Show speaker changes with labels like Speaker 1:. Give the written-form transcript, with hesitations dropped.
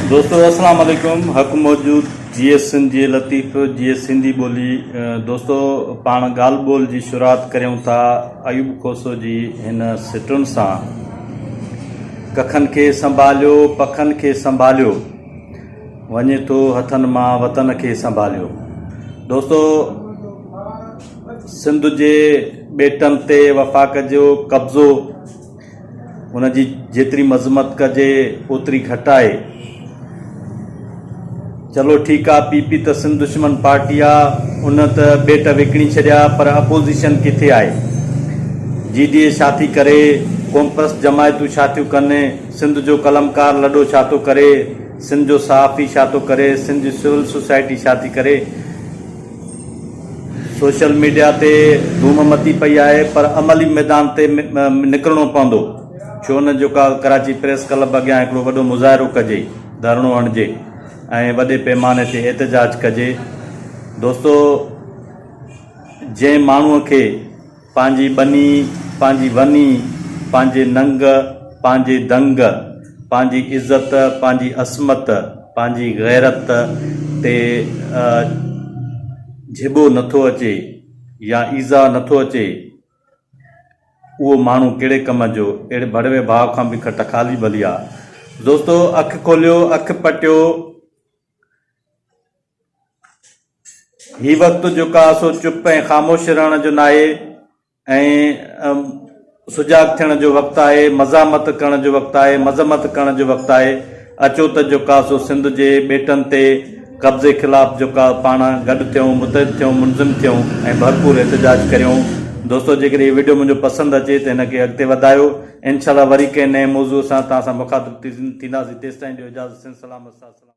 Speaker 1: دوستو اسلام عليڪم حق موجود جيئي سنڌ جيئي لطيف جيئي سنڌي ٻولي دوستو پاڻ ڳالهه ٻولهه جي شروعات ڪريون ٿا ايوب کوسو جي هن سٽن سان ڪکن کي سنڀاليو پکن کي سنڀاليو وڃي ٿو هٿن مان وطن کي سنڀاليو دوستو سنڌ جي ٻيٽن تي وفاق جو قبضو ان جي جيتري مذمت ڪجي اوتري گهٽ آهي. چلو ٺيڪ آ پي پي ته سنڌ دشمن پارٽي آ ان ته ٻيٽ وڪڻي ڇڏيا پر اپوزيشن ڪٿي آهي؟ جي ڊي اي ڇا ٿي ڪري؟ قومپرست جماعتون ڇا ٿيون ڪن؟ سنڌ جو قلمڪار لڏو ڇا ٿو ڪري؟ سنڌ جو صحافي ڇا ٿو ڪري؟ سنڌ جي سول سوسائٽي ڇا ٿي ڪري؟ سوشل ميڊيا تي ڌوم متي پئي آهي پر عملي ميدان تي نڪرڻو پوندو ڇو نه جو ڪا ڪراچي پريس ڪلب اڳيان هڪڙو وڏو مظاهرو ڪجي ڌرڻو هڻجي ۽ وڏي پيماني تي احتجاج ڪجي دوستو جنهن ماڻهو کي پنهنجي ٻني، پنهنجي وني، پنهنجي ننگ، پنهنجي دنگ، پنهنجي عزت، پنهنجي عصمت، پنهنجي غيرت تي جهٻو نٿو اچي يا ايذاء نٿو اچي، اهو ماڻهو ڪهڙي ڪم جو؟ اهڙي ڀڙوي ڀاء کان به کٽ خالي ڀلي آ. دوستو اک کوليو، اک پٽيو. هي وقت جيڪو آ سو چپ ۽ خاموش رهڻ جو ناهي ۽ سجاڳ ٿيڻ جو وقت آهي، مزاحمت ڪرڻ جو وقت آهي، مذمت ڪرڻ جو وقت آهي. اچو ته جيڪو آ سو سنڌ جي ٻيٽن تي قبضي خلاف جيڪو آ پاڻ گڏ ٿيون، متحد ٿيون، منظم ٿيون ۽ ڀرپور احتجاج ڪريون. دوستو جيڪڏهن هي وڊيو منهنجو پسند اچي ته هن کي اڳتي وڌايو. انشاء الله وري ڪنهن نئين موضوع سان توهان سان مخاطب ٿينداسين تيستائين ڏيو اجازت سنڌ سلامت ساٿ سلامت.